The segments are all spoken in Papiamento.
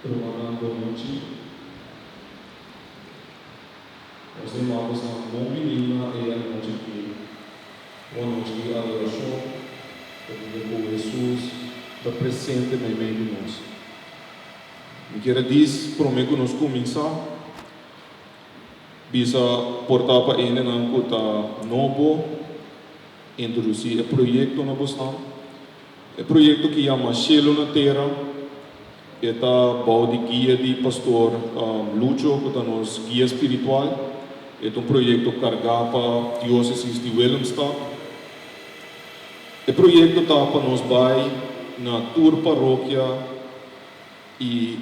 Rumannan bon nochi. Nos ta yama bosnan bon bini na e anochi aki, un anochi di adorashon kaminda ku Hesus ta presente meimei di nos. Mi kier a dis promé ku nos kuminsá bisa por ta pa hendenan ku ta nobo introdusí e proyekto na bosnan. E proyekto ki yama Shelu na Tera e ta bou di guia di Pastor Lucho ku ta nos guia spiritual. E ta un proyekto kargá pa Diósesis di Willemstad. E proyekto ta pa nos bai na tur parokia i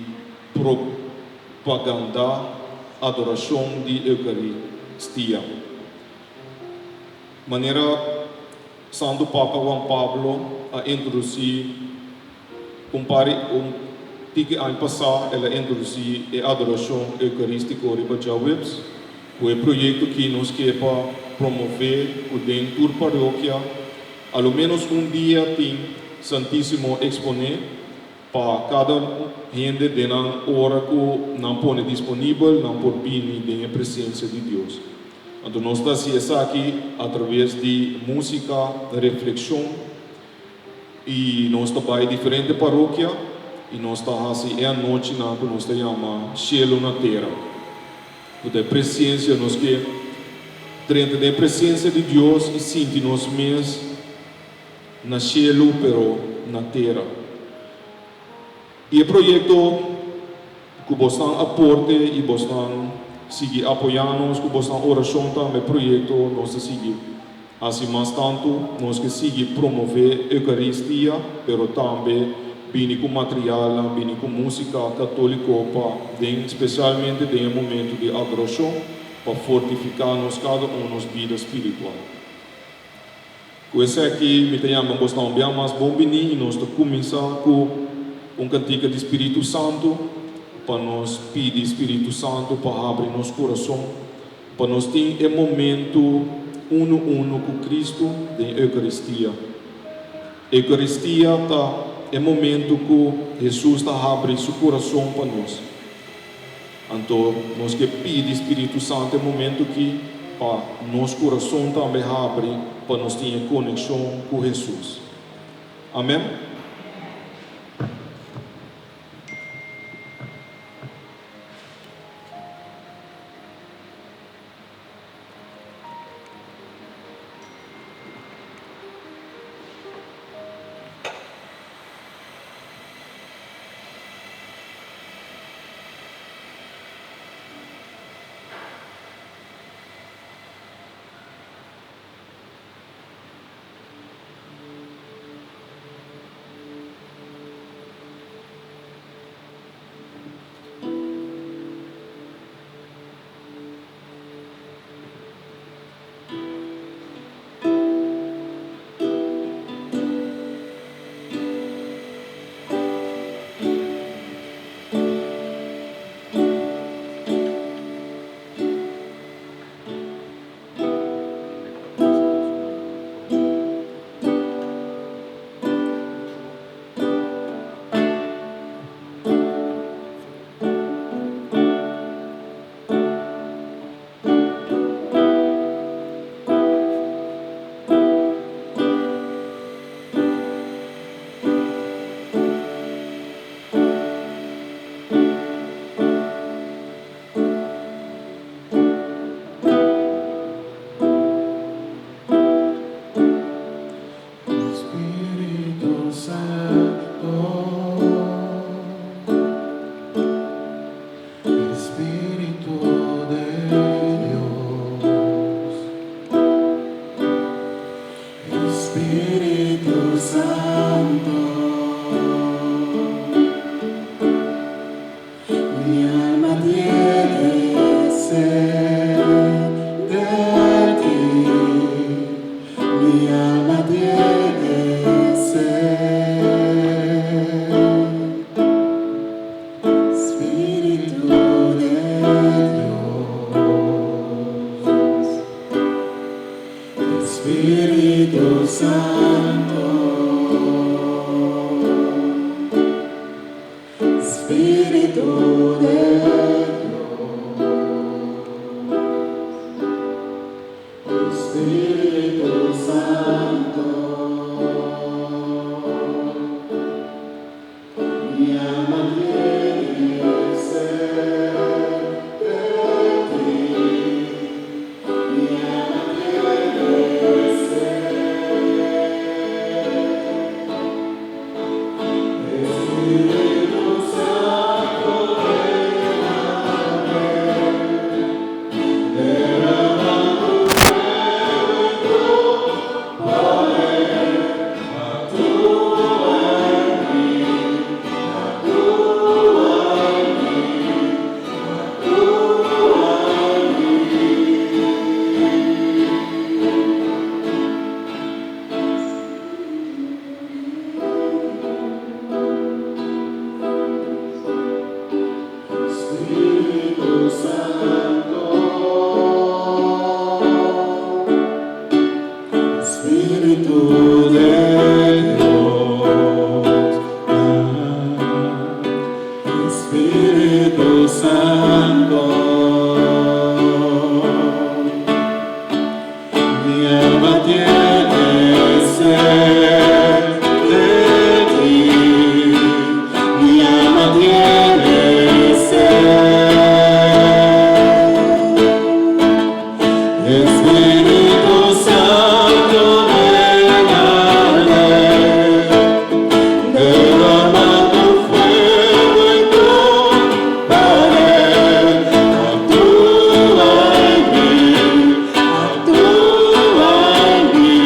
propagandá adorashon di Eukaristia. Manera Santu Papa Juan Pablo a introdusí un par di un tiki aña pasá, el a introdusí e adorashon eukarístiko riba djaweps. Ku e proyekto ki nos ke pa promové ku den tur parokia a lo ménos un dia tin Santísimo eksponé pa kada hende den nan ora ku nan pone disponibel nan por bini den e presensia di Dios. Anto nos ta hasi esaki atraves di músika, reflekshon i nos ta bai diferente parokia i nos ta hasi e anochinan ku nos ta yama Shelu na Tera. Ku ta e presensia, nos ke drenta den e presensia di Dios i sinti nos mes na shelu pero na tera. I e proyekto ku bosnan aporte i bosnan sigui apoyá nos ku bosnan orashon tambe proyekto nos ta sigui hasi mas tantu. Nos ke sigui promové Eukaristia pero tambe bini ku materialnan, bini ku músika katóliko pa den spesialmente den e momentu di adorashon pa fortifiká nos kada un nos bida spiritual. Ku esaki mi ta yama bosnan un bia mas bon bini i nos ta kuminsá ku un kantika di Spiritu Santu pa nos pidi Spiritu Santu pa habri nos kurason pa nos tin e momentu unu unu ku Kristu den Eukaristia. Eukaristia ta e momentu ku Hesus ta habri su kurason pa nos. Anto nos ke pidi Spiritu Santu e momentu ki pa nos kurason tambe habri pa nos tin e konekshon ku Hesus. Amen. Spiritu Santo, Espíritu de Dios, Espíritu Santo, mi alma tiene sed de ti, mi alma tiene sed. Espíritu de Dios, Espíritu Santo, mi alma tiene sed de ti, mi alma tiene sed. Espíritu Santo, ven derrama tu fuego y tu poder, actúa en mí, actúa en mí, actúa en mí. Espíritu Santo, Espíritu de Dios, Espíritu Santo, mi alma tiene sed de ti, mi alma tiene sed. Espíritu Santo, ven arder, derrama tu fuego y tu poder, actúa en mí, actúa en mí,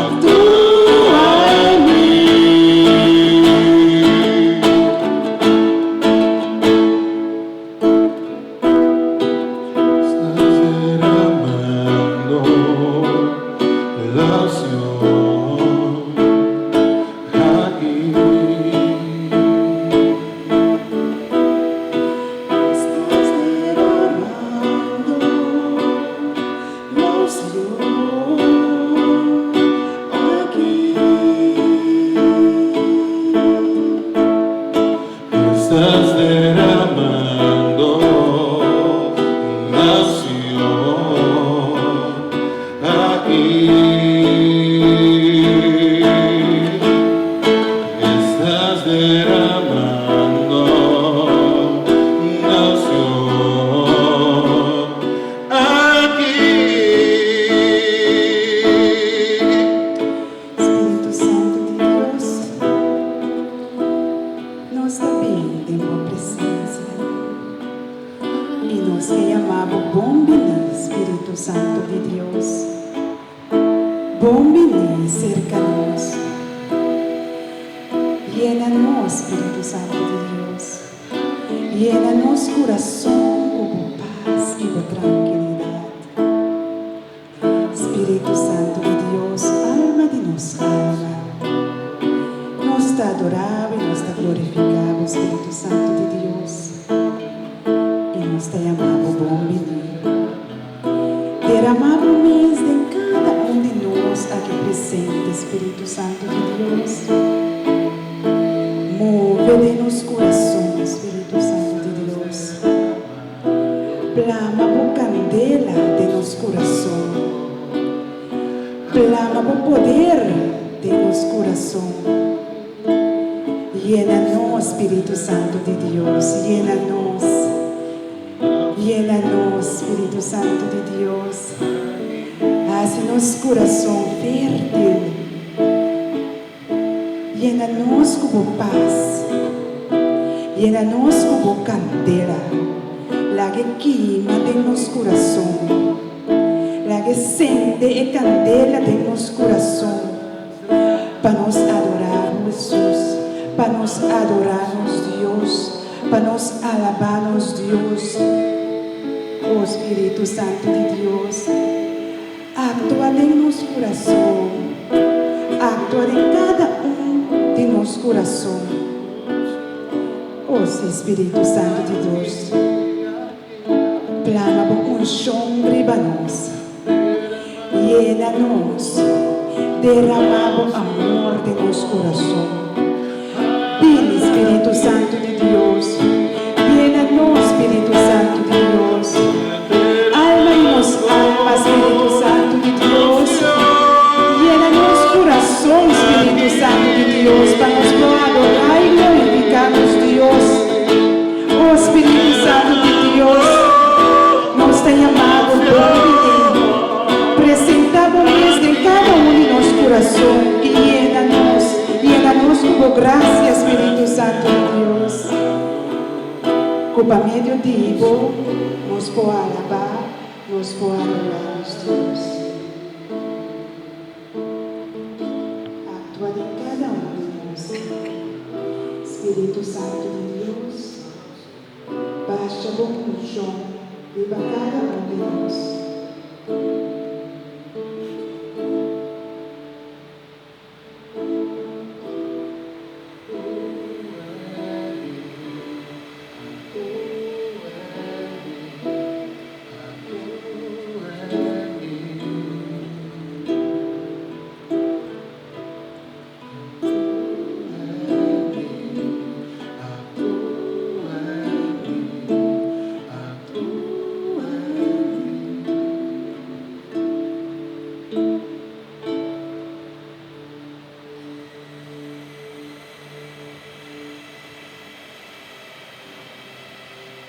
actúa en mí. Estás derramando la unción aquí. Estás derramando la unción aquí. Estás derramando la unción aquí. Estás derramando la unción aquí. Spiritu Santo di Dios, nos ta bin den bo presencia y nos ta yama bo bon bini, Spiritu Santo di Dios. Bon bini cerca nos. Yena nos, Spiritu Santo di Dios. Yena nos curason cu paz y cu trankilidad. Spiritu Santo di Dios, alma di nos alma. Nos ta adora y nos ta glorifica, Spiritu Santo di Dios. Y nos ta yama bon bini. Derrama bo mes den cada un di nos aki presente, Spiritu Santo di Dios. Move den nos curason, Spiritu Santo di Dios. Plama bo candela den nos curason. Plama bo poder den nos curason. Yena nos, Spiritu Santo di Dios. Yena nos. Yena nos, Spiritu Santo di Dios. Haci nos curason fertil. Yena nos cu paz. Yena nos cu candela. Laga kima den nos curason. Laga cende e candela den nos curason. Pa nos adora Jesus. Pa nos adora Dios. Pa nos alaba Dios. Oh Spiritu Santo di Dios, actua den nos curason. Actua den cada un di nos curason. Oh Spiritu Santo di Dios, plama bo uncion riba nos. Yena nos. Derrama bo amor den nos curason. Bin, Spiritu Santo di Dios. Dios, pa nos por adorá i glorifiká nos Dios. O Spiritu Santu di Dios, nos ta yama Bo bon biní. Presentá Bo mes den kada un di nos kurason i yena nos, yena nos ku Bo grasia, Spiritu Santu di Dios. Ku pa medio di Bo nos por alabá, nos por adorá nos Dios. Aktua den kada un di nos. Spiritu Santu di Dios, basha Bo unshon riba kada un di nos.